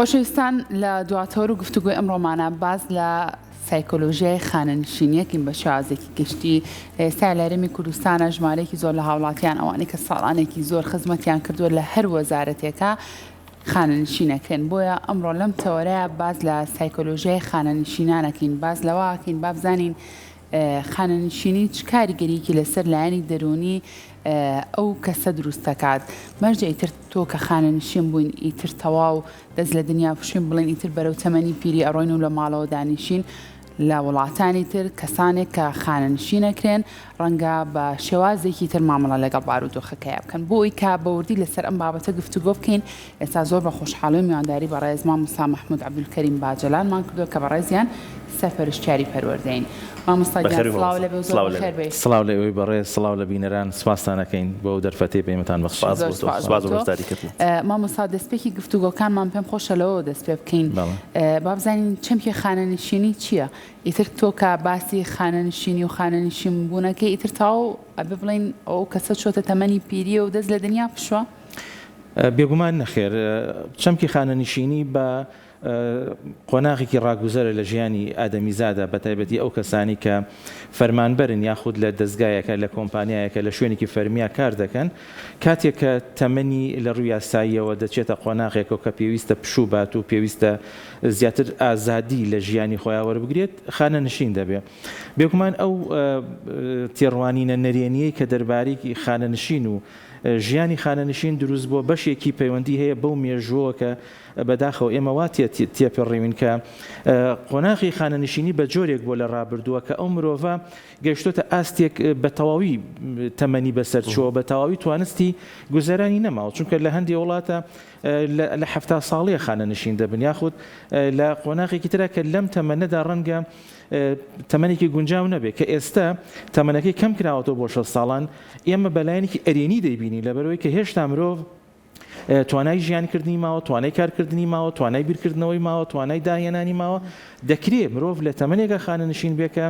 خۆشەویستان لە دواتەوەر و گفتوگۆی ئەمڕۆمانە باس لە سایکۆلۆژیای خانەنشینیەکەین بە شێوازێکی گشتی ئێستا لە هەرێمی کوردستانە ژمارەیەکی زۆر لە هاوڵاتیان ئەوانەی کە ساڵانێکی زۆر خزمەتیان کردووە لە هەر وەزارەتێکە خانەنشینەکرێن بۆیە ئەمڕۆ لەم تەوەرەیە باس لە سایکۆلۆژیای خانەنشینانەکەین باس لەوەکەین با بزانین خانەنشینی چ کاریگەریەکی لەسەر لایەنی دەروونی ئەو کەسە دروست دەکات؟ مەرجە ئیتر تۆ کە خانەنشین بووین ئیتر تەواو دەست لە دنیا بشوین بڵێن ئیتر بەرەو تەمەنی پیری ئەڕۆین و لە ماڵەوە دانیشین لە وڵاتانی تر کەسانێک کە خانەنشین ئەکرێن ڕەنگە بە شێوازێکی تر مامەڵە لەگەڵ بارودۆخەکەیا بکەن بۆ ئەوی کە بە وردی لەسەر ئەم بابەتە گفتوگۆ بکەین ئێستا زۆر بە خۆشحاڵی و میوانداری بەڕێز مامۆستا مەحمود عەبدولکەریم باجەلانمان کردووە کە بەڕێزیان سەرپەرشتیاری پەروەردەین. مامۆستا گیان بەخێربێی سڵاو مامۆستا. لە بێ و زۆر سڵاو لە بەخێر بێی. سڵاو لە ئێوەی بەڕێز، سڵاو لە بینەران، سوپاستان ئەکەین بۆ ئەو دەرفەتەی بە ئێمەتان بەخشی. سوپاس زۆر بۆ تۆ، سوپاس بۆ سوپاس بۆ تۆ. بەشداریکردنت. مامۆستا دەستپێکی گفتوگۆکانمان پێم خۆشە لەوەوە دەست پێ بکەین. بەڵێ. با بزانین چەمکی خانەنشینی چییە؟ ئیتر تۆ کە باسی خانەنشینی و خانەنشین بوونەکەی ئیتر تەواو ئەبێ بڵێین ئەو کەسە چۆتە تەمەنی پیرییەوە و دەست لە دنیا پشووە؟ بێگومان نەخێر. چەمکی خانەنشینی بە قۆناغێکی ڕاگوزەرە لە ژیانی ئادەمیزادا، بەتایبەتی ئەو کەسانەی کە فەرمانبەرن یاخود لە دەزگایەکە، لە کۆمپانیایەکە، لە شوێنێکی فەرمیا کار دەکەن، کاتێک کە تەمەنی لە ڕووی یاساییەوە دەچێتە قۆناغێکەوە کە پێویستە پشوو بات و پێویستە زیاتر ئازادی لە ژیانی خۆیا وەربگرێت، خانەنشین دەبێ. بێگومان ئەو تێڕوانینە نەرێنییەی کە دەربارەی خانەنشین و ژیانی خانەنشین دروست بووە بەشێکی پەیوەندی هەیە بەو مێژووەوە کە بەداخەوە ئێمە وا تێپەڕیوین کە قۆناغی خانەنشینی بە جۆرێک بووە لە ڕابردووە کە ئەو مرۆڤە گەیشتۆتە ئاستێک بە تەواوی تەمەنی بەسەر چووە بە تەواوی توانستی گوزەرانی نەماوە چونکە لە هەندێ وڵاتە لە 70 ساڵیە خانەنشین دەبن یاخود لە قۆناغێکی ترە کە لەم تەمەنەدا ڕەنگە تەمەنێکی گونجاو نەبێت کە ئێستا تەمەنەکەی کەم کراوەتەوە بۆ 60 ساڵان ئێمە بەلایەنێکی ئەرێنی دەیبینین لەبەرئەوەی کە هێشتا مرۆڤ توانای ژیانکردنی ماوە، توانای کارکردنی ماوە، توانای بیرکردنەوەی ماوە، توانای داهێنانی ماوە، دەکرێ مرۆڤ لە تەمەنێکا خانەنشین بێ کە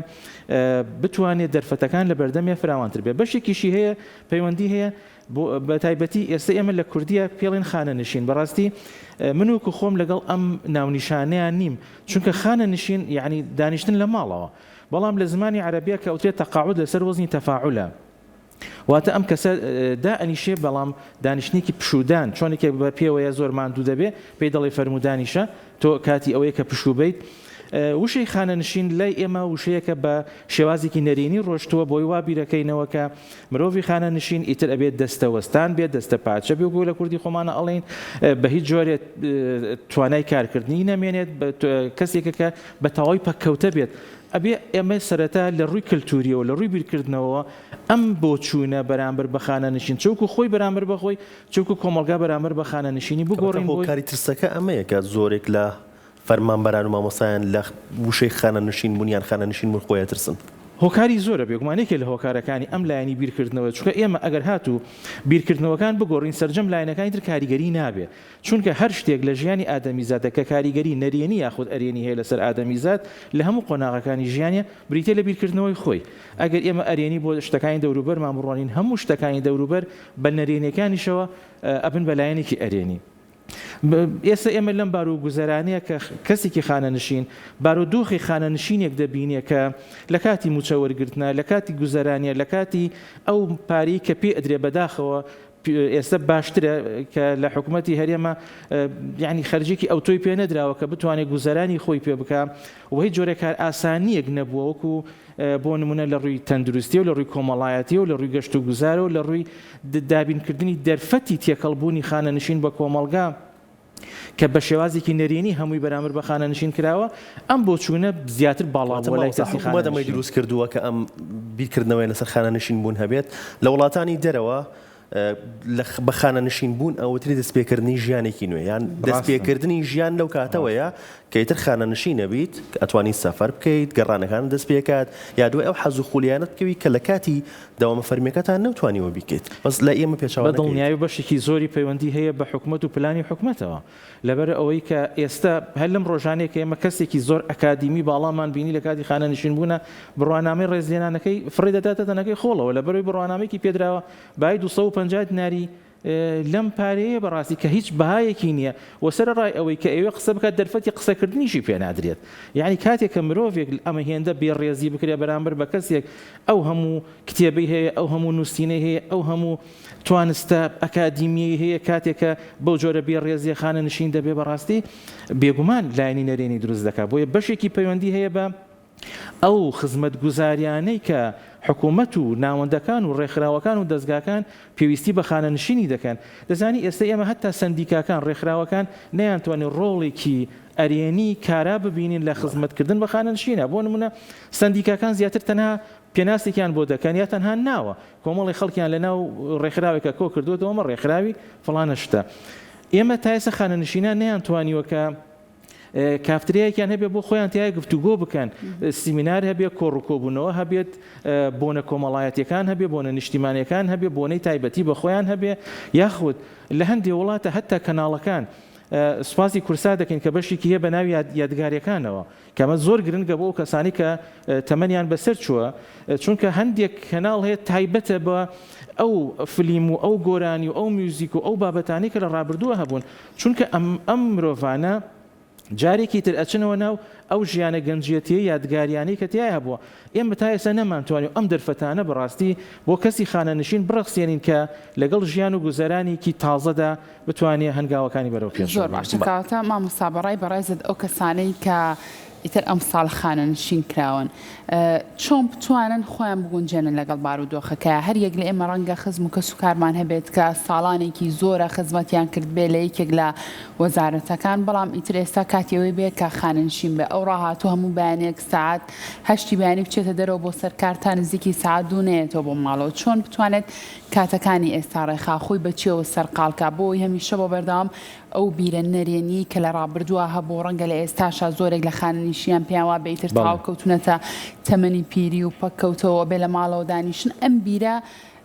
بتوانێت دەرفەتەکان لە بەردەمیا فراوانتر بێ. بەشێکیشی هەیە پەیوەندی هەیە بۆ بەتایبەتی ئێستا ئێمە لە کوردیە پێڵێن خانەنشین بەڕاستی من وەکو خۆم لەگەڵ ئەم ناونیشانەیان نیم چونکە خانەنشین یعنی دانیشتن لە ماڵەوە بەڵام لە زمانی عەرەبیە کە ئەوترێت تەقاعود لەسەر وەزنی تەفاعولە واتە ئەم کەسە دائەنیشێ بەڵام دانیشتنێکی پشوودان چۆن یەکێک بە پێوەیە زۆر ماندوو دەبێ پێی دەڵێ فەرموو دانیشە تۆ کاتی ئەوەیە کە پشوو بەیت وشەی خانەنشین لای ئێمە وشەیەکە بە شێوازێکی نەرێنی ڕۆشتووە بۆی وا بیرەکەینەوە کە مرۆڤی خانەنشین ئیتر ئەبێت دەستە وەستان بێت دەستە پاچە بێ وەکو لە کوردی خۆمانە ئەڵێین بە هیچ جۆرێ توانای کارکردنی نەمێنێت کەسێکە کە بە تەواوی پەککەوتە بێت ئەبێ ئێمە سەرەتا لە ڕووی کەلتووریەوە، لە ڕووی بیرکردنەوەوە ئەم بۆچوونە بەرامبەر بە خانەنشین، چ وەکو خۆی بەرامبەر بە خۆی، چ وەکو کۆمەڵگا بەرامبەر بە خانەنشینی کەواتە بگۆڕین بۆی. هۆکاری ترسەکە ئەمەیە کە زۆرێک لە فەرمانبەران و مامۆستایان لە وشەی خانەنشین بوون یان خانەنشین بوون خۆی ئەترسن. هۆکاری زۆرە، بێگومان یەکێ لە هۆکارەکانی ئەم لایەنی بیرکردنەوەیە، چونکە ئێمە ئەگەر هاتوو بیرکردنەوەکان بگۆڕین سەرجەم لایەنەکانی تر کاریگەری نابێ، چونکە هەر شتێک لە ژیانی ئادەمیزاددا کە کاریگەری نەرێنی یاخود ئەرێنی هەیە لەسەر ئادەمیزاد لە هەموو قۆناغەکانی ژیانیا بریتیە لە بیرکردنەوەی خۆی. ئەگەر ئێمە ئەرێنی بۆ شتەکانی دەوروبەرمان بڕوانین هەموو شتەکانی دەوروبەر بە نەرێنیەکانیشەوە ئەبن بە لایەنێکی ئەرێنی. ئێستا ئێمە لەم بارو گوزەرانەیە کە کەسێکی خانەنشین بارودۆخی خانەنشینێک دەبینێ کە لە کاتی موچە وەرگرتنا، لە کاتی گوزەرانیا، لە کاتی ئەو پارەی کە پێ ئەدرێ بەداخەوە ئێستا باشترە کە لە حکومەتی هەرێمە یعنی خەرجێکی ئەوتۆی پێ نەدراوە کە بتوانێت گوزەرانی خۆی پێ بکا و هیچ جۆرە کار ئاسانیەک نەبووە وەکو بۆ نمونە لە ڕووی تەندروستی و لە ڕووی کۆمەڵایەتی و لە ڕووی گەشت و گوزارە و لە ڕووی دابینکردنی دەرفەتی تێکەڵبوونی خانەنشین بە کۆمەڵگا کە بە شێوازێکی نەرێنی هەمووی بەرامبەر بە خانەنشین کراوە، ئەم بۆچوونە زیاتر باڵا کەواتە بووە لای مامۆستا کەسی حکومەت ئەمەی خانەنشین. دروست کردووە کە ئەم بیرکردنەوەیە لەسەر خانەنشین بوون هەبێت، لە وڵاتانی دەرەوە لە بە خانەنشین بوون ئەوترێ دەستپێکردنی ژیانێکی نوێ یان ڕاستە. دەستپێکردنی ژیان لەو کاتەوەیە ڕاستە. کە ئیتر خانەنشین ئەبیت ئەتوانی سەفەر بکەیت گەڕانەکانت دەست پێکات یا دوای ئەو حەز و خولیانەت بکەوی کە لە کاتی دەوامە فەرمیەکەتان نەوتوانیوە بیکەیت بەس لای ئێمە بە پێچەوانەکەیەتی. دڵنیایی بەشێکی زۆری پەیوەندی هەیە بە حکومەت و پلانی حکومەتەوە لەبەر ئەوەی کە ئێستا هەر لەم ڕۆژانەیە کە ئێمە کەسێکی زۆر ئەکادیمی باڵامان بینی لە کاتی خانەنشین بوونە بڕوانامەی ڕێزلێنانەکەی فڕێ دەداتە تەنەکەی خۆڵەوە لەبەرئەوەی بڕوانامەیەکی پێدراوە بای 250 دیناری. لەم پارەیە بەڕاستی کە هیچ بەهایەکی نییە و سەرەڕای ئەوەی کە ئەیەوێ قسە بکات دەرفەتی قسەکردنیشی پێ نادرێت یانی کاتێک کە مرۆڤێک ئەمە هێندە بێ ڕێزی بکرێت بەرامبەر بە کەسێک ئەو هەموو کتێبەی هەیە ئەو هەموو نووسینەی هەیە ئەو هەموو توانستە ئەکادیمیەی هەیە کاتێک کە بەو جۆرە بێ ڕێزیە خانەنشین دەبێ بەڕاستی بێگومان لایەنی نەرێنی دروست دەکات بۆیە بەشێکی پەیوەندی هەیە بە ئەو خزمەتگوزاریانەی کە حکومەت و ناوەندەکان و ڕێکخراوەکان و دەزگاکان پێویستی بە خانەنشینی دەکەن. دەزانی ئێستا ئێمە هەتا سەندیکاکان، ڕێکخراوەکان نەیانتوانی ڕۆڵێکی ئەرێنی کارا ببینین لە خزمەتکردن بە خانەنشینە. بۆ نمونە سەندیکاکان زیاتر تەنها پێناسێکیان بۆ دەکەن یا تەنها ناوە کۆمەڵی خەڵکیان لە ناو ڕێکخراوێکە کۆ کردووەتەوە ئەمە ڕێکخراوی فڵانە شتە. ئێمە تا ئێستا خانەنشینان نەیانتوانیوە کە کافتریایەکیان هەبێت بۆ خۆیان تیایا گفتوگۆ بکەن، سیمینار هەبێت، کۆڕ و کۆبوونەوە هەبێت، بۆنە کۆمەڵایەتیەکان هەبێت، بۆنە نیشتیمانیەکان هەبێت، بۆنەی تایبەتی بە خۆیان هەبێت، یاخود لە هەندێ وڵاتە هەتا کەناڵەکان سوپاسی کورسات دەکەین کە بەشێکی هەیە بە ناوی یادگاریەکانەوە کە ئەمە زۆر گرنگە بۆ ئەو کەسانەی کە تەمەنیان بەسەر چووە چونکە هەندێک کەناڵ هەیە تایبەتە بە ئەو فلیم و ئەو گۆرانی و ئەو میوزیک و ئەو بابەتانەی کە لە ڕابردووە هەبوون چونکە ئەم ئەم مرۆڤانە جارێکی تر ئەچنەوە ناو ئەو ژیانە گەنجیەتیە یادگاریانەی کە تیایا هەبووە ئێمە تا ئێستا نەمانتوانی ئەم دەرفەتانە بەڕاستی بۆ کەسی خانەنشین بڕەخسێنین کە لەگەڵ ژیان و گوزەرانێکی تازەدا بتوانێ هەنگاوەکانی بەرەو پێشەوە زۆر باشە کەواتە مامۆستا بەڕای بەڕێزت ئەو کەسانەی کە ئیتر ئەمساڵ خانەنشین کراون چۆن بتوانن خۆیان بگونجێنن لەگەڵ بارودۆخەکە؟ هەر یەک لە ئێمە ڕەنگە خزم و کەسوکارمان هەبێت کە ساڵانێکی زۆرە خزمەتیان کردبێ لە یەکێک لە وەزارەتەکان، بەڵام ئیتر ئێستا کاتی ئەوەی بێ کە خانەنشین بێ. ئەو ڕاهاتوو هەموو بەیانییەک سەعات هەشتی بەیانی بچێتە دەرەوە بۆ سەر کار تا نزیکی سەعات دوو نەیەتەوە بۆ ماڵەوە. چۆن بتوانێت کاتەکانی ئێستا ڕێکخا، خۆی بە چییەوە سەرقاڵ کا بۆ ئەوەی هەمیشە بۆ بەردەوام ئەو بیرە نەرێنیەی کە لە ڕابردووا هەبوو، ڕەنگە لە ئێستاشا زۆرێک لە خانەنشینان پێیان وابێ ئیتر تەواو کەوتوونەتە تەمەنی پیری و پەککەوتەوە ئەبێ لە ماڵەوە دانیشن، ئەم بیرە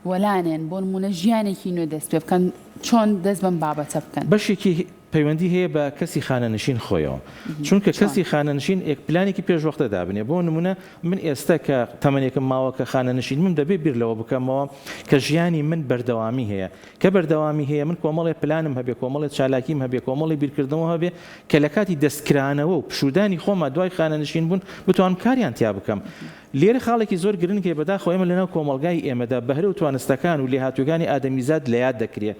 وەلانێن، بۆ نموونە ژیانێکی نوێ دەست پێ بکەن، چۆن دەست بەم بابەتە بکەن؟ بەشێکی پەیوەندی هەیە بە کەسی خانەنشین خۆیەوە، چونکە کەسی خانەنشین ئێک پلانێکی پێشوەختە دابنێ، بۆ نموونە من ئێستا کە تەمەنێکم ماوە کە خانەنشین بم دەبێ بیر لەوە بکەمەوە کە ژیانی من بەردەوامی هەیە، کە بەردەوامی هەیە من کۆمەڵێ پلانم هەبێ، کۆمەڵێ چالاکیم هەبێ، کۆمەڵێ بیرکردنەوە هەبێ کە لە کاتی دەستکرانەوە و پشوودانی خۆما دوای خانەنشین بوون بتوانم کاریان تیا بکەم. لێرە خاڵێکی زۆر گرنگ هەیە بەداخەوە ئێمە لەناو کۆمەڵگای ئێمەدا بەهرە و توانستەکان و لێهاتوویەکانی ئادەمیزاد لەیاد دەکرێ.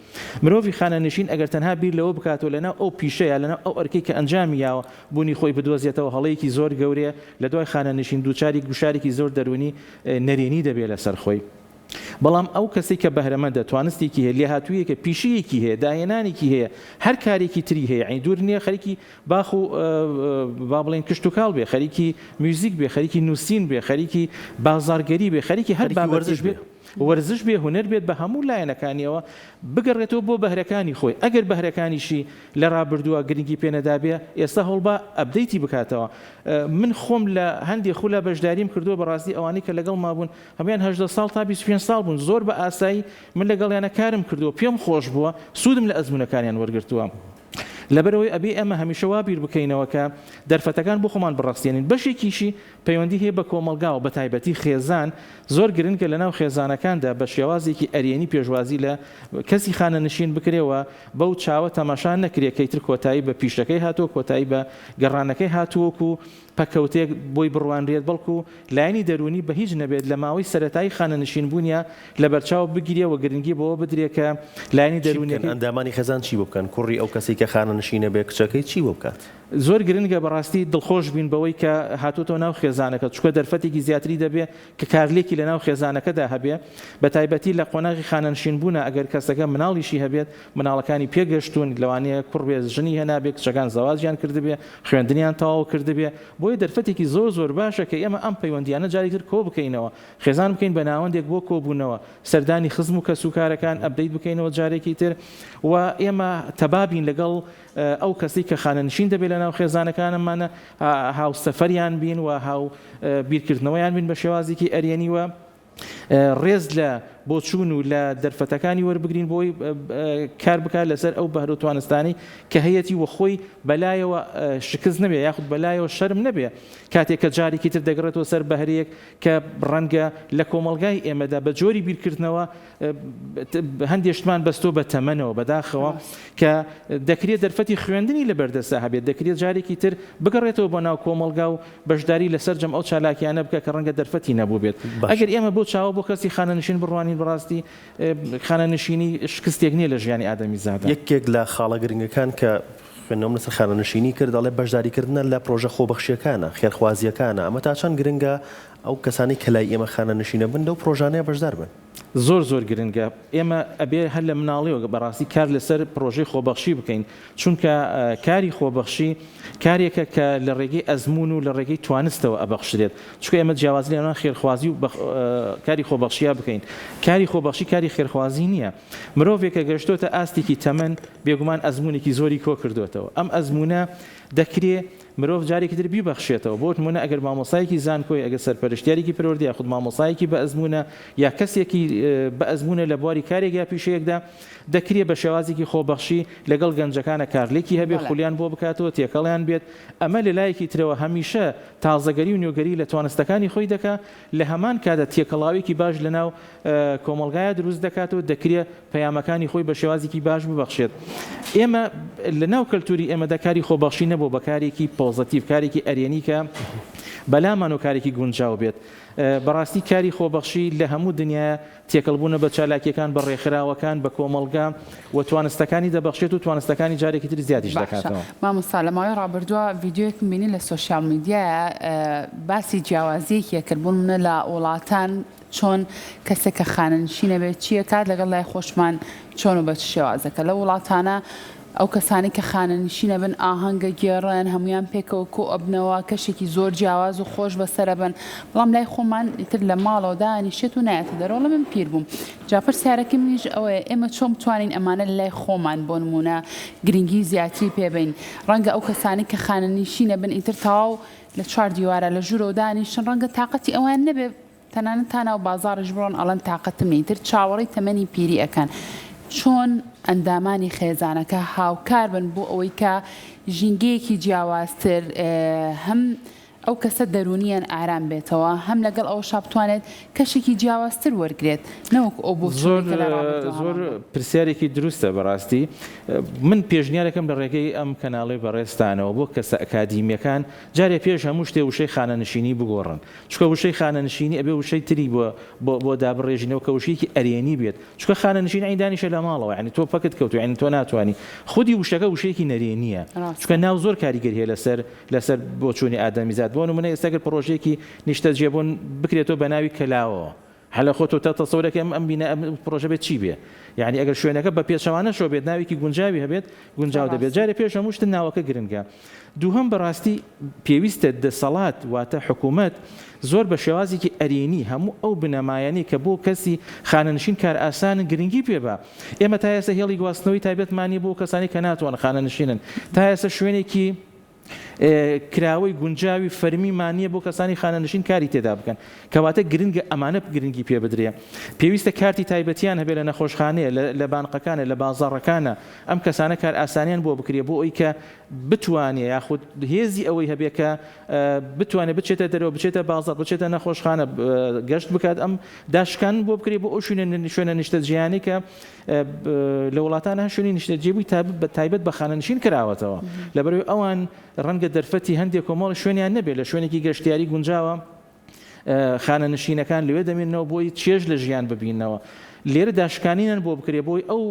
مرۆڤی خانەنشین ئەگەر تەنها بیر لەوە بکاتەوە لەناو ئەو پیشە یا لەناو ئەو ئەرکەی کە ئەنجامی یاوە بوونی خۆی بدۆزێتەوە هەڵەیەکی زۆر گەورەیە لەدوای خانەنشین دووچاری گوشارێکی زۆر دەروونی نەرێنی دەبێ لەسەر خۆی. بەڵام ئەو کەسەی کە بەهرەمەندە، توانستێکی هەیە، لێهاتووییەکە، پیشەیەکی هەیە، داهێنانێکی هەیە، هەر کارێکی تری هەیە، یەعنی دوور نییە خەریکی باخ و با بڵێین کشتوکاڵ بێ، خەریکی میوزیک بێ، خەریکی نووسین بێ، خەریکی بازاڕگەری بێ، خەریکی هەر بابەتێک بێ، وەرزش بێ، هونەر بێت، بە هەموو لایەنەکانیەوە بگەڕێتەوە بۆ بەهرەکانی خۆی، ئەگەر بەهرەکانیشی لە ڕابردووە گرنگی پێ نەدابێ، ئێستا هەوڵبا update ی بکاتەوە. من خۆم لە هەندێ خولا بەشداریم کردووە، بەڕاستی ئەوانەی کە لەگەڵما بوون هەموویان 18 ساڵ تا 25 ساڵ بوون، زۆر بە ئاسایی من لەگەڵیانا کارم کردووە، پێم خۆش بووە، سوودم لە ئەزموونەکانیان وەرگرتووە. لەبەرئەوەی ئەبێ ئێمە هەمیشە وا بیر بکەینەوە کە دەرفەتەکان بۆ خۆمان بڕەخسێنین، بەشێکیشی پەیوەندی هەیە بە کۆمەڵگاوە، بەتایبەتی خێزان، زۆر گرنگە لەناو خێزانەکاندا بە شێوازێکی ئەرێنی پێشوازی لە کەسی خانەنشین بکرێ و بەو چاوە تەماشا نەکرێ کە ئیتر کۆتایی بە پیشەکەی هاتووە، کۆتایی بە گەڕانەکەی هاتووە وەکو پەککەوتەیەک بۆی بڕوانرێت، بەڵکو لایەنی دەروونی بە هیچ نەبێت لە ماوەی سەرەتایی خانەنشینبوونیا لەبەرچاو بگیرێ و گرنگی بەوە بدرێ کە لایەنی چی بکەن؟ دەروونیەکەی. ئەندامانی خێزان چی بۆ بکەن؟ کوڕی ئەو کەسەی کە خانەنشینە بێ کچەکەی چی بۆ بکات؟ زۆر گرنگە بەڕاستی دڵخۆش بین بەوەی کە هاتۆتەوە ناو خێزانەکە چونکە دەرفەتێکی زیاتری دەبێ کە کارلێکی لەناو خێزانەکەدا هەبێ بەتایبەتی لە قۆناغی خانەنشینبوونا ئەگەر کەسەکە مناڵیشی هەبێت مناڵەکانی پێگەشتوون لەوانەیە کوڕ بێ ژنی هێنابێ کچەکان زەواجیان کردبێ خوێندنیان تەواو کردبێ بۆیە دەرفەتێکی زۆر زۆر باشە کە ئێمە ئەم پەیوەندیانە جارێکی تر کۆ بکەینەوە خێزان بکەین بە ناوەندێک بۆ کۆبوونەوە سەردانی خزم و کەسوکارەکان update بکەینەوە جارێکی تر و ئێمە تەبا بین لەگەڵ ئەو کەسەی کە خانەنشین دەبێت لەناو خێزانەکانمانە هاوسەفەریان بین و هاو بیرکردنەوەیان بین بە شێوازێکی ئەرێنی و ڕێز لە بۆچوون و لە دەرفەتەکانی وەربگرین بۆی کار بکات لەسەر ئەو بەهرە و توانستانەی کە هەیەتی و خۆی بەلایەوە شکست نەبێ یاخود بەلایەوە شەرم نەبێ کاتێک کە جارێکی تر دەگەڕێتەوە سەر بەهرەیەک کە ڕەنگە لە کۆمەڵگای ئێمەدا بە جۆری بیرکردنەوە هەندێ شتمان بەستۆ بە تەمەنەوە بەداخەوە کە دەکرێت دەرفەتی خوێندنی لە بەردەستا هەبێت دەکرێت جارێکی تر بگەڕێتەوە بۆ ناو کۆمەڵگا و بەشداری لە سەرجەم ئەو چالاکیانە بکە کە ڕەنگە دەرفەتی نەبووبێت ئەگەر ئێمە بۆ چاوە بۆ کەسی خانەنشین بڕوانین بەڕاستی خانەنشینی شکستێک نییە لە ژیانی ئادەمیزادا. یەکێک لە خاڵە گرنگەکان کە خوێندنەوەم لەسەر خانەنشینی کرد دەڵێ بەشداریکردنە لە پرۆژە خۆبەخشیەکانە، خێرخوازیەکانە، ئەمە تا چەند گرنگە ئەو کەسانەی کە لای ئێمە خانەنشینە بن لەو پرۆژانەیە بەشدار بن؟ زۆر زۆر گرنگە ئێمە ئەبێ هەر لە مناڵیەوە بەڕاستی کار لەسەر پرۆژەی خۆبەخشی بکەین چونکە کاری خۆبەخشی کارێکە کە لە ڕێگەی ئەزموون و لە ڕێگەی توانستەوە ئەبەخشرێت چونکە ئێمە جیاوازی لە نێوان خێرخوازی و کاری خۆبەخشیا بکەین کاری خۆبەخشی کاری خێرخوازی نییە مرۆڤێک کە گەشتۆتە ئاستێکی تەمەن بێگومان ئەزموونێکی زۆری کۆ کردۆتەوە ئەم ئەزموونە دەکرێ مرۆڤ جارێکی تر بیبەخشێتەوە بۆ نموونە ئەگەر مامۆستایەکی زانکۆیە ئەگەر سەرپەرشتیارێکی پەروەردە یاخود مامۆستایەکی بەئەزموونە یا کەسێکی بەئەزموونە لە بواری کارێک یا پیشەیەکدا دەکرێ بە شێوازێکی خۆبەخشی لەگەڵ گەنجەکانە کارلێکی هەبێ خولیان بۆ بکاتەوە تێکەڵیان بێت ئەمە لە لایەکی ترەوە هەمیشە تازەگەری و نوێگەری لە توانستەکانی خۆی دەکا لە هەمان کاتدا تێکەڵاوێکی باش لەناو کۆمەڵگایا دروست دەکات و دەکرێ پەیامەکانی خۆی بە شێوازێکی باش ببەخشێت. ئێمە لە ناو کەلتوری ئێمەدا کاری خۆبەخشی نەبووە بە کارێکی پۆزەتیڤ، کارێکی ئەرێنی کە بەلامان و کارێکی گونجاو بێت. بەڕاستی کاری خۆبەخشی لە هەموو دنیایا تێکەڵبوونە بە چالاکییەکان، بە ڕێکخراوەکان، بە کۆمەڵگا و توانستەکانی دەبەخشێت و توانستەکانی جارێکی تر زیادیش باشە دەکاتەوە. مامۆستا لە ماوەی ڕابردووە ڤیدیۆیەکم بینی لە سۆشیال میدیایە باسی جیاوازیەکی ئەکرد بۆ نمونە لە وڵاتان چۆن کەسێک کە خانەنشین ئەبێت چی ئەکات لەگەڵ لای خۆشمان چۆن و بە چ شێوازەکە لەو وڵاتانە ئەو کەسانەی کە خانەنشین ئەبن ئاهەنگ ئەگێڕن هەموویان پێکەوە کۆ ئەبنەوە کەشێکی زۆر جیاواز و خۆش بەسەر ئەبەن بەڵام لای خۆمان ئیتر لە ماڵەوە دانیشێت و نایەتە دەرەوە ئەڵێ من پیر بووم جا پرسیارەکەی منیش ئەوەیە ئێمە چۆن بتوانین ئەمانە لای خۆمان بۆ نموونە گرنگی زیاتری پێ بەین ڕەنگە ئەو کەسانەی کە خانەنشین ئەبن ئیتر تەواو لە چوار دیوارە لە ژوورەوە دانیشن ڕەنگە تاقەتی ئەوەیان نەبێ تەنانەت تا ناو بازاڕیش بڕۆن ئەڵێن تاقەتم نیە ئیتر چاوەڕێی تەمەنی پیری ئەکەن چۆن ئەندامانی خێزانەکە هاوکار بن بۆ ئەوەی کە ژینگەیەکی جیاوازتر هەم ئەو کەسە دەروونیان ئارام بێتەوە هەم لەگەڵ ئەوەشا بتوانێت کەشێکی جیاوازتر وەرگرێت نەوەکو ئەو زۆر بۆچوونەی کە لە ڕابردوو زۆر هەمان بوو. پرسیارێکی دروستە بەڕاستی من پێشنیارەکەم لە ڕێگەی ئەم کەناڵەی بەڕێزتانەوە بۆ کەسە ئەکادیمیەکان جارێ پێش هەموو شتێ وشەی خانەنشینی بگۆڕن چونکە وشەی خانەنشینی ئەبێ وشەی تری بۆ بۆ بۆ دابڕێژینەوە کە وشەیەکی ئەرێنی بێت چونکە خانەنشین عەین دانیشە لە ماڵەوە یانی تۆ پەکت کەوتووە یانی تۆ ناتوانی خودی وشەکە وشەیەکی نەرێنییە ڕاستە. چونکە ناو زۆر کاریگەری هەیە لەسەر لەسەر بۆچوونی ئادەمیزاد بۆ نموونە ئێستا گەر پڕۆژەیەکی نیشتەجێبوون بکرێتەوە بە ناوی کەلاوەوە هەر لە خۆتەوە تا تەسەورەکەی ئەم ئەم بینا ئەم پڕۆژە بێت چی بێ یانی ئەگەر شوێنەکە بە پێچەوانەشەوە بێت ناوێکی گونجاوی هەبێت گونجاو دەبێت ڕاستە. جارێ پێش هەموو شت ناوەکە گرنگە دووهەم بەڕاستی پێویستە دەسەڵات واتە حکوومەت زۆر بە شێوازێکی ئەرێنی هەموو ئەو بنەمایانەی کە بۆ کەسی خانەنشین کارئاسانن گرنگی پێ با ئێمە تا ئێستا هێڵی گواستنەوەی تایبەتمان نییە بۆ ئەو کەسانەی کە ناتوانن خانەنشینن تا ئێستا شوێنێکی کراوەی گونجاوی فەرمیمان نییە بۆ کەسانی خانەنشین کاری تێدا بکەن کەواتە گرنگە ئەمانە گرنگی پێ بدرێ پێویستە کارتی تایبەتیان هەبێ لە نەخۆشخانەیە لە بانقەکانە لە بازاڕەکانە ئەم کەسانە کارئاسانیان بۆ بکرێ بۆ ئەوی کە بتوانێ یاخود هێزی ئەوەی هەبێ کە بتوانێ بچێتە دەرەوە بچێتە بازاڕ بچێتە نەخۆشخانە گەشت بکات ئەم داشکان بۆ بکرێ بۆ ئەو شوێنە شوێنە نیشتەجێیانەی کە لە وڵاتان هەن شوێنی نیشتەجێبووی تایبەت بە خانەنشین کراوەتەوە لەبەرئەوەی ئەوان ڕەنگە دەرفەتی هەندێک کۆمەڵ شوێنیان نەبێت لە شوێنێکی گەشتیاری گونجاوە خانەنشینەکان لەوێ دەمێننەوە بۆی چێژ لە ژیان ببیننەوە. لێرە داشکانینان بۆ بکرێ بۆی ئەو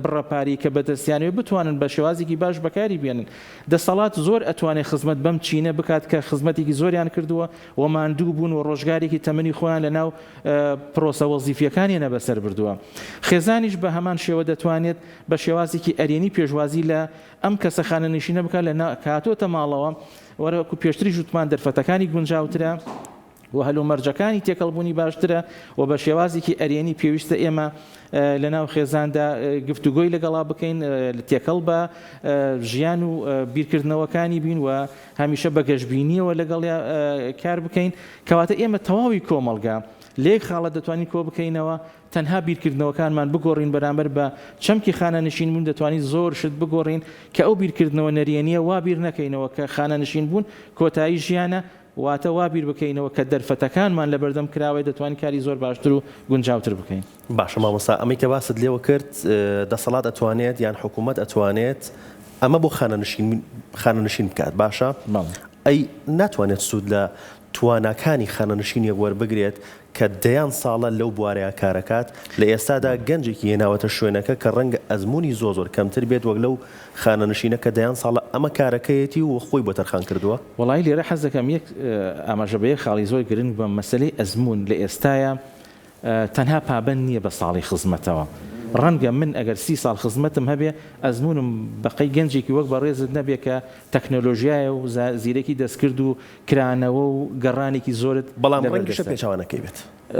بڕە پارەی کە بەدەستیانەوێ بتوانن بە شێوازێکی باش بەکاری بێنن. دەسەڵات زۆر ئەتوانێ خزمەت بەم چینە بکات کە خزمەتێکی زۆریان کردووە و ماندوو بوون و ڕۆژگارێکی تەمەنی خۆیان لە ناو پرۆسە وەزیفیەکانیانە بەسەر بردووە. خێزانیش بە هەمان شێوە دەتوانێت بە شێوازێکی ئەرێنی پێشوازی لە ئەم کەسە خانەنشینە بکات لە کە هاتۆتە ماڵەوە وەکو پێشتریش وتمان دەرفەتەکانی گونجاوترە و هەلومەرجەکانی تێکەڵبوونی باشترە و بە شێوازێکی ئەرێنی پێویستە ئێمە لە ناو خێزاندا گفتوگۆی لەگەڵا بکەین تێکەڵ بە ژیان و بیرکردنەوەکانی بین و هەمیشە بە گەشبینیەوە لەگەڵیا کار بکەین کەواتە ئێمە تەواوی کۆمەڵگا. لە یەک خاڵە دەتوانین کۆ بکەینەوە، تەنها بیرکردنەوەکانمان بگۆڕین بەرامبەر بە چەمکی خانەنشین بوون دەتوانین زۆر شت بگۆڕین کە ئەو بیرکردنەوە نەرێنییە وا بیر نەکەینەوە کە خانەنشین بوون کۆتایی ژیانە واتە وا بیر بکەینەوە کە دەرفەتەکانمان لەبەردەم کراوەیە دەتوانین کاری زۆر باشتر و گونجاوتر بکەین. باشە مامۆستا ئەمەی کە باست لێوە کرد دەسەڵات ئەتوانێت یان حکوومەت ئەتوانێت ئەمە بۆ خانەنشین خانەنشین بکات باشە بەڵێ. ئەی ناتوانێت سوود لە تواناکانی خانەنشینێک وەربگرێت کە دەیان ساڵە لەو بوارەیا کارەکات، لە ئێستادا گەنجێکی هێناوەتە شوێنەکە کە ڕەنگە ئەزموونی زۆر زۆر کەمتر بێت وەک لەو خانەنشینە کە دەیان ساڵە ئەمە کارەکەیەتی و خۆی بۆ تەرخان کردووە. وەڵایی لێرە حەز دەکەم یەک ئاماژە بە یەک خاڵی زۆر گرنگ بەم، مەسەلەی ئەزموون لە ئێستایا تەنها پابەند نییە بە ساڵی خزمەتەوە. ڕەنگە من ئەگەر سی ساڵ خزمەتم هەبێ ئەزموونم بەقەی گەنجێکی وەک بەڕێزت نەبێ کە تەکنۆلۆژیایە و زیرەکی دەستکرد و کرانەوە و گەڕانێکی زۆرت بەڵام لەبەر ڕەنگیشە دەستە. پێچەوانەکەی بێت.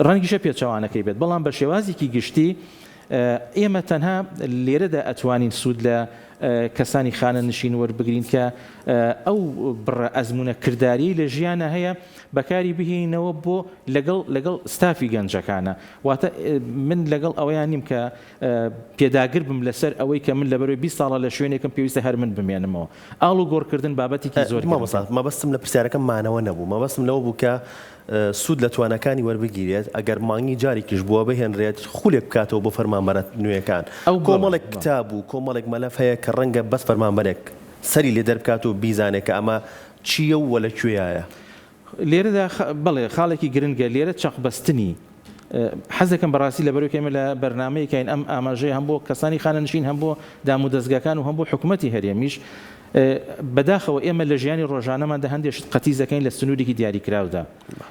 ڕەنگیشە پێچەوانەکەی بێت، بەڵام بە شێوازێکی گشتی ئێمە تەنها لێرەدا ئەتوانین سوود لە کەسانی خانەنشین وەربگرین کە ئەو بڕە ئەزموونە کرداریەی لە ژیانا هەیە بەکاری بهێنینەوە بۆ لەگەڵ لەگەڵ ستافی گەنجەکانە. واتە من لەگەڵ ئەوەیا نیم کە پێداگر بم لەسەر ئەوەی کە من لەبەرەوەی 20 ساڵە لە شوێنێکم پێویستە هەر من بمێنمەوە. ئاڵوگۆڕ کردن بابەتێکی زۆر گرنگە. مامۆستا مەبەستم لە پرسیارەکەم مانەوە نەبوو، مەبەستم لەوە بوو کە سوود لە تواناکانی وەربگیرێت، ئەگەر مانگی جارێکیش بووە بهێنرێت خولێک بکاتەوە بۆ فەرمانبەرە نوێیەکان. کۆمەڵێک کتاب و کۆمەڵێک مەلەف هەیە کە ڕەنگە بەس فەرمانبەرێک سەری لێ دەربکات و بیزانێت کە ئەمە چییە و لە کوێیایە. لێرەدا بەڵێ خاڵێکی گرنگە لێرە چەقبەستنی حەزەکەم بەڕاستی لەبەرەوەی کە ئێمە لە بەرنامەیەکین ئەم ئاماژەیە هەم بۆ کەسانی خانەنشین هەم بۆ دامودەزگاکان و هەم بۆ حکومەتی هەرێمیش بەداخەوە ئێمە لە ژیانی ڕۆژانەماندا هەندێک شت قەتیس دەکەین لە سنوورێکی دیاریکراودا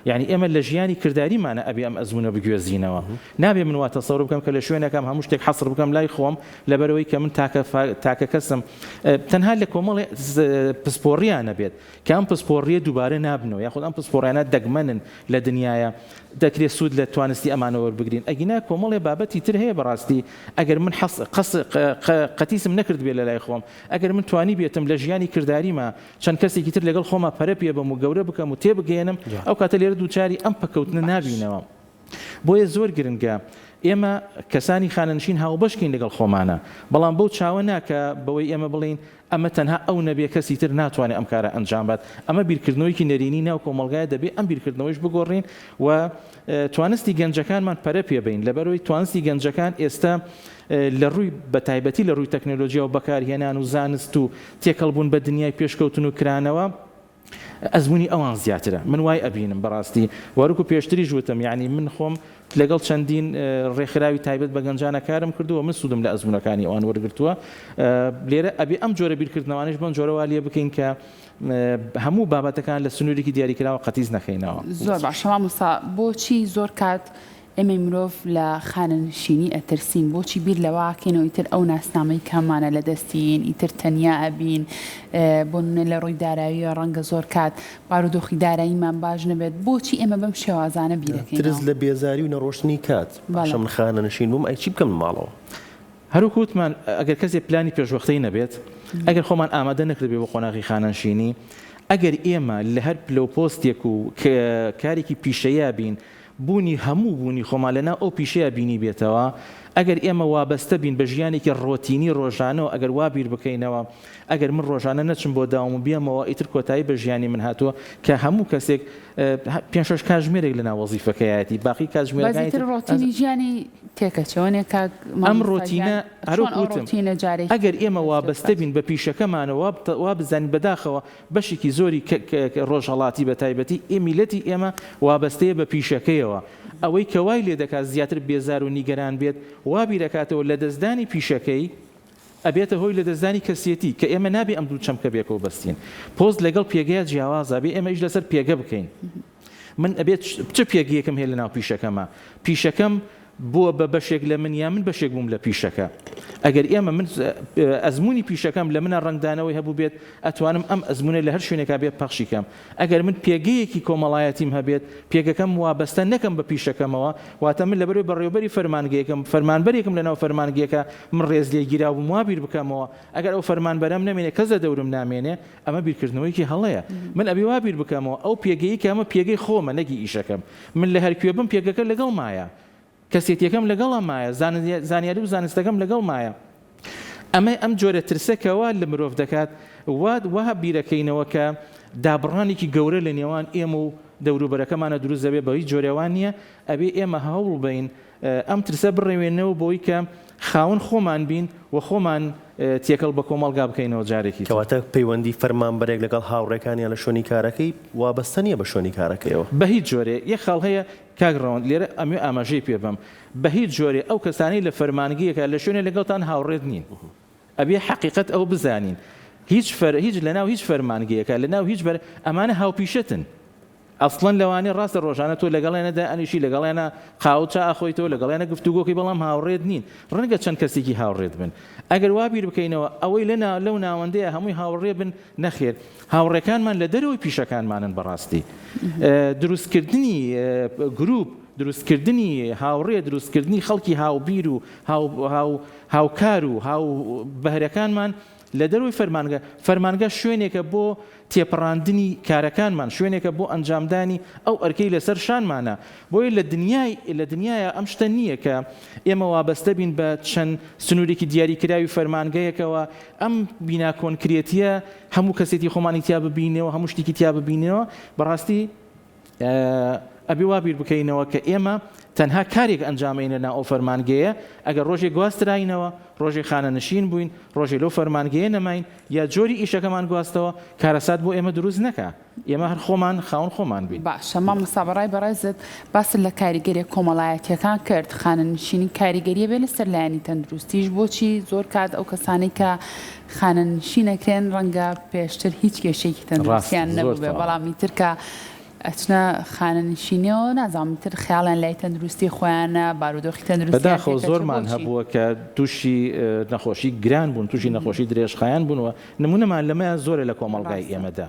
یعنی ئێمە لە ژیانی کرداریمانە ئەبێ ئەم ئەزموونە بگوێزینەوە نابێ من وا تەسەور بکەم کە لە شوێنەکەم هەموو شتێک حەسر بکەم لای خۆم لەبەرەوەی کە من تاکە تاکە کەسم تەنها لە کۆمەڵێ پسپۆڕیانە بێت کە ئەم پسپۆڕییە دووبارە نابنەوە یاخود ئەم پسپۆڕیانە دەگمەنن لە دنیایا دەکرێت سوود لە توانستی ئەمانە وەربگرین ئەگینا کۆمەڵێ بابەتی تر هەیە بەڕاستی ئەگەر من حەس قەس قەتیسم نەکردبێ لە لای خۆم ئەگەر من توانیبێتم لە ژیانی کرداریما چەند کەسێکی تر لەگەڵ خۆما پەرە پێ بەم و گەورە بکەم و تێبگەیەنم ئەو کاتە لێرە دووچاری ئەم پەکەوتنە نابینەوە. بۆیە زۆر گرنگە ئێمە کەسانی خانەنشین هاوبەش کەین لەگەڵ خۆمانا، بەڵام بەو چاوە نا کە بەوەی ئێمە بڵێین ئەمە تەنها ئەو نەبێ کەسی تر ناتوانێ ئەم کارە ئەنجام بات، ئەمە بیرکردنەوەیەکی نەرێنی ناو کۆمەڵگایە دەبێ ئەم بیرکردنەوەیش بگۆڕین و توانستی گەنجەکانمان پەرە پێ بەین، لەبەرئەوەی توانستی گەنجەکان ئێستا لە ڕووی بەتایبەتی لە ڕووی تەکنەلۆجیا و بەکارهێنان و زانست و تێکەڵبوون بە دنیای پێشکەوتن و کرانەوە، ئەزموونی ئەوان زیاترە من وای ئەبینم بەڕاستی وەرکو پێشتریش وتم یانی من خۆم لەگەڵ چەندین ڕێکخراوی تایبەت بە گەنجانە کارم کردووە من سوودم لە ئەزموونەکانی ئەوان وەرگرتووە لێرە ئەبێ ئەم جۆرە بیرکردنەوانیش بەم جۆرە وا لێ بکەین کە هەموو بابەتەکان لە سنوورێکی دیاریکراوە قەتیس نەخەینەوە. زۆر باشە مامۆستا بۆچی زۆر کات ئێمەی مرۆڤ لە خانەنشینی ئەترسین بۆچی بیر لەوە ئەکەینەوە ئیتر ئەو ناسنامەی کە هەمانە لە دەستیین ئیتر تەنیا ئەبین بۆ نمونە لە ڕووی داراییەوە ڕەنگە زۆر کات بارودۆخی داراییمان باش نەبێت بۆچی ئێمە بەم شێوازانە ترس بیرەکەینەوە؟ لە بێزاری و نەڕۆشتنی کات باشە بەڵێ. من خانەنشین بووم ئەی چی بکەم لە ماڵەوە؟ هەروەک وتمان ئەگەر کەسێ پلانی پێشوەختەی نەبێت، ئەگەر خۆمان ئامادە نەکردبێ بۆ قۆناغی خانەنشینی، ئەگەر ئێمە لە هەر پلە و پۆستێک و کارێکی پیشەییا بین بوونی هەموو بوونی خۆمان لەناو ئەو پیشەیە بینیبێتەوە، ئەگەر ئێمە وابەستە بین بە ژیانێکی ڕۆتینی ڕۆژانەوە، ئەگەر وا بیر بکەینەوە ئەگەر من ڕۆژانە نەچم بۆ داوم و بێمەوە ئیتر کۆتایی بە ژیانی من هاتووە، کە هەموو کەسێک پێنج شەش کاتژمێرێک لەناو وەزیفەکەیەتی باقی بەس کاتژمێرەکانی ئیتر تر ڕۆتینی ژیانی تێکەچێ وەنیە کاک ئەم مامۆستا ڕۆتینە گیان هەر چۆن وەک ئەو وتم ڕۆتینە جارێکی ئەگەر تر ئێمە دەست پێ وابەستە بکات؟ بین بە پیشەکەمانەوە وا بزانین بەداخەوە بەشێکی زۆری ڕۆژهەڵاتی بە تایبەتی میللەتی ئێمە وابەستەیە بە پیشەکەیەوە، ئەوەی کە وای لێدەکات زیاتر بێزار و نیگەران بێت، وا بیرەکاتەوە لەدەستدانی پیشەکەی ئەبێتە هۆی لەدەستدانی کەسێتی، کە ئێمە نابێ ئەم دوو چەمکە بێکەوە بەستین. پۆست لەگەڵ پێگەیا جیاوازە، ئەبێ ئێمە ئیش لەسەر پێگە بکەین. من ئەبێت چ پێگەیەکم هەیە لەناو پیشەکەما؟ پیشەکەم. بووە بە بەشێک لە من یا من بەشێک بووم لە پیشەکە؟ ئەگەر ئێمە من ئەزموونی پیشەکەم لە منا ڕەنگدانەوەی هەبووبێت، ئەتوانم ئەم ئەزموونە لە هەر شوێنێکا بێت پەخشی کەم. ئەگەر من پێگەیەکی کۆمەڵایەتیم هەبێت، پێگەکەم وابەستە نەکەم بە پیشەکەمەوە، واتە من لەبەرئەوەی بەڕێوەبەری فەرمانگەیەکم، فەرمانبەرێکم لەناو فەرمانگەیەکا، من ڕێزلێگیراو بم وا بیر بکەمەوە، ئەگەر ئەو فەرمانبەرەم نەمێنێ کەس لە دەورم نامێنێ، ئەمە بیرکردنەوەیەکی هەڵەیە. من ئەبێ وا بیر بکەمەوە ئەو پێگەیەی کە هەمە پێگەی خۆمە نەک هی ئیشەکەم. من لە هەرکوێ بم پێگەکە لەگەڵمایە. کەسێتیەکەم لەگەڵمایە. زانیاری و زانستەکەم لەگەڵمایە. ئەمە ئەم جۆرە ترسە کە وا لە مرۆڤ دەکات وا وا بیرەکەینەوە کە دابڕانێکی گەورە لە نێوان ئێمە و دەوروبەرەکەمانە دروست دەبێت بە هیچ جۆرێ وا نییە. ئەبێ ئێمە هەوڵ بەین ئەم ترسە بڕەوێنەوە بۆی کە خاوەن خۆمان بین و خۆمان تێکەڵ بە کۆمەڵگا بکەینەوە جارێکی تر. کەواتە پەیوەندی فەرمانبەرێک لەگەڵ هاوڕێکانیان لە شوێنی کارەکەی وابەستە نییە بە شوێنی کارەکەیەوە؟ بە هیچ جۆرێ. یەک خاڵ هەیە کاک ڕەوەند لێرە ئەمەوێ ئاماژەی پێ بەم. بە هیچ جۆرێ ئەو کەسانەی لە فەرمانگەیەکا لە شوێنێ لەگەڵتان هاوڕێت نین. ئەبێ حەقیقەت ئەوە بزانین. هیچ فەر هیچ لەناو هیچ فەرمانگەیەکا لەناو هیچ بەر ئەمانە هاوپیشەتن. ئەسڵەن لەوانەیە ڕاستە ڕۆژانە تۆ لەگەڵیانە دائەنیشی لەگەڵیانە قاوە و چا ئەخۆیتەوە لەگەڵیانە گفتوگۆکەی بەڵام هاوڕێت نین ڕەنگە چەند کەسێکی هاوڕێت بن ئەگەر وا بیر بکەینەوە ئەوەی لە لەو ناوەندەیە هەمووی هاوڕێ بن نەخێر هاوڕێکانمان لە دەرەوەی پیشەکانمانن بەڕاستی دروستکردنی گروپ دروستکردنی هاوڕێ دروستکردنی خەڵکی هاوبیر و هاو هاوکار و هاو بەهرەکانمان لە دەرەوەی فەرمانگە، فەرمانگە شوێنێکە بۆ تێپەڕاندنی کارەکانمان، شوێنێکە بۆ ئەنجامدانی ئەو ئەرکەی لەسەر شانمانە، بۆیە لە دنیای لە دنیایا ئەم شتە نییە کە ئێمە وابەستە بین بە چەند سنوورێکی دیاریکراوی فەرمانگەیەکەوە، ئەم بینا کۆنکرێتییە هەموو کەسێتی خۆمانی تیا ببینەوە، هەموو شتێکی تیا ببینەوە، بەڕاستی. ئەبێ وا بیر بکەینەوە کە ئێمە تەنها کارێک ئەنجام ئەین لەناو ئەو فەرمانگەیە، ئەگەر ڕۆژێک گواستراینەوە، ڕۆژێک خانەنشین بووین، ڕۆژێ لەو فەرمانگەیە نەماین یا جۆری ئیشەکەمان گواستەوە، کارەسات بۆ ئێمە دروست نەکا، ئێمە هەر خۆمان خاوەن خۆمان بین. باشە مامۆستا بەڕای بەڕێزت باست لە کاریگەریە کۆمەڵایەتیەکان کرد، خانەنشینی کاریگەریە بێ لەسەر لایەنی تەندروستیش، بۆچی زۆر کات ئەو کەسانەی کە خانەنشین ئەکرێن ڕەنگە پێشتر هیچ کێشەیەکی تەندروستیان نەبووبێ بەڵام ئیتر کە ئەچنە خانەنشینیەوە نازانم ئیتر خەیاڵیان لای تەندروستی خۆیانە بارودۆخی تەندروستیان بەداخەوە زۆرمان هەبووە کە تووشی نەخۆشی گران بوون تووشی نەخۆشی درێژخایەن بوون و نمونەمان لەمەیان زۆرە لە کۆمەڵگای ئێمەدا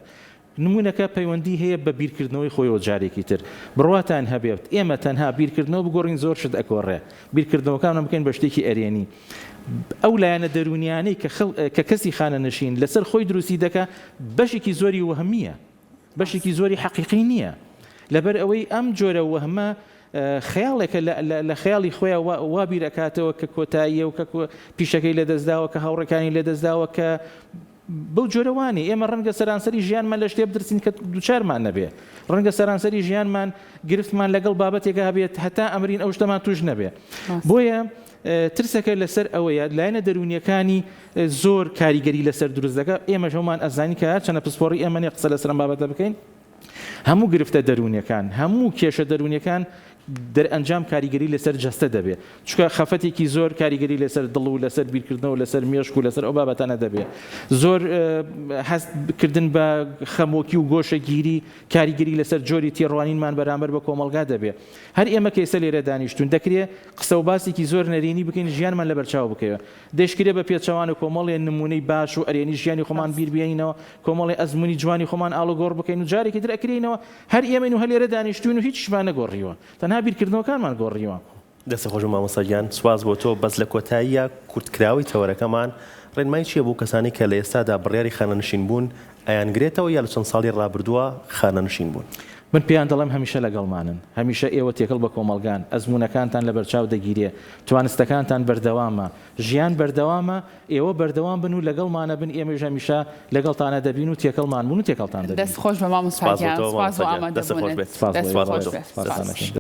نموونەکە پەیوەندی هەیە بە بیرکردنەوەی خۆیەوە جارێکی تر بڕواتان هەبێت ئێمە تەنها بیرکردنەوە بگۆڕین زۆر شت ئەگۆڕێ بیرکردنەوەکانمان بکەین بە شتێکی ئەرێنی ئەو لایەنە دەروونیانەی کە خەڵ کە کەسی خانەنشین لەسەر خۆی دروستی دەکا بەشێکی زۆری وەهمیە بەشێکی زۆری حەقیقی نییە لەبەر ئەوەی ئەم جۆرە وەهمە خەیاڵێکە لە خەیاڵی خۆیان وا بیر ئەکاتەوە کە کۆتاییە و کە پیشەکەی لەدەستداوە کە هاوڕێکانی لەدەستداوە کە بەو جۆرە وا نییە. ئێمە ڕەنگە سەرانسەری ژیانمان لە شتێ بترسین کە دووچارمان نەبێ. ڕەنگە سەرانسەری ژیانمان گرفتمان لەگەڵ بابەتێکا هەبێت هەتا ئەمرین ئەو شتەمان تووش نەبێ. بۆیە ترسەکە لەسەر ئەوەیە لایەنە دەروونییەکانی زۆر کاریگەری لەسەر دروست دەکا. ئێمەش هەموومان ئەزانین کە هەرچەندە پسپۆڕی ئێمە نییە قسە لەسەر ئەم بابەتە بکەین، هەموو گرفتە دەروونیەکان، هەموو کێشە دەروونیەکان دەرئەنجام کاریگەری لەسەر جەستە دەبێت، چونکە خەفەتێکی زۆر کاریگەری لەسەر دڵ و لەسەر بیرکردنەوە و لەسەر مێشک و لەسەر ئەو بابەتانە دەبێت. زۆر هەست کردن بە خەمۆکی و گۆشەگیری کاریگەری لەسەر جۆری تێڕوانینمان بەرامبەر بە کۆمەڵگا دەبێت. هەر ئێمە کە ئێستا لێرە دانیشتوون دەکرێت قسە و باسێکی زۆر نەرێنی بکەین ژیانمان لەبەرچاو بکەوێت. دەشکرێ بە پێچەوانە کۆمەڵێ نموونەی باش و ئەرێنی ژیانی خۆمان بیر بێنینەوە، کۆمەڵێ ئەزموونی جوانی خۆمان ئاڵوگۆڕ بکەین و جارێکی تر ئەکرێینەوە، هەر ئێمەین و هەر لێرە دانیشتووین و هیچیشمان نەگۆڕیوە، تەنها بیرکردنەوەکانمان گۆڕیوە. دەستت خۆش بێ مامۆستا گیان، سوپاس بۆ تۆ، بەس لە کۆتاییا کورتکراوەی تەوەرەکەمان ڕێنمایی چیە بۆ کەسانی کە لە ئێستادا بڕیاری خانەنشین بوون ئەیانگرێتەوە یا لە چەند ساڵی ڕابردووە خانەنشین بوون؟ من پێیان دەڵێم هەمیشە لەگەڵمانن، هەمیشە ئێوە تێکەڵ بە کۆمەڵگان، ئەزموونەکانتان لەبەرچاو دەگیرێ، توانستەکانتان بەردەوامە، ژیان بەردەوامە، ئێوە بەردەوام بن و لەگەڵمانە بن، ئێمەیش هەمیشە لەگەڵتانە دەبین و تێکەڵمان بوون و تێکەڵتان دەبین. دەست خۆش بە مامۆستا سپاس بۆ گیان تۆ سپاس مامۆستا بۆ گیان دەستت خۆش ئامادەبوونت بێت سپاس بۆ دەست ئێوە خۆش سپاس بۆ بێ تۆ سپاس. سپاستان ئەکەین.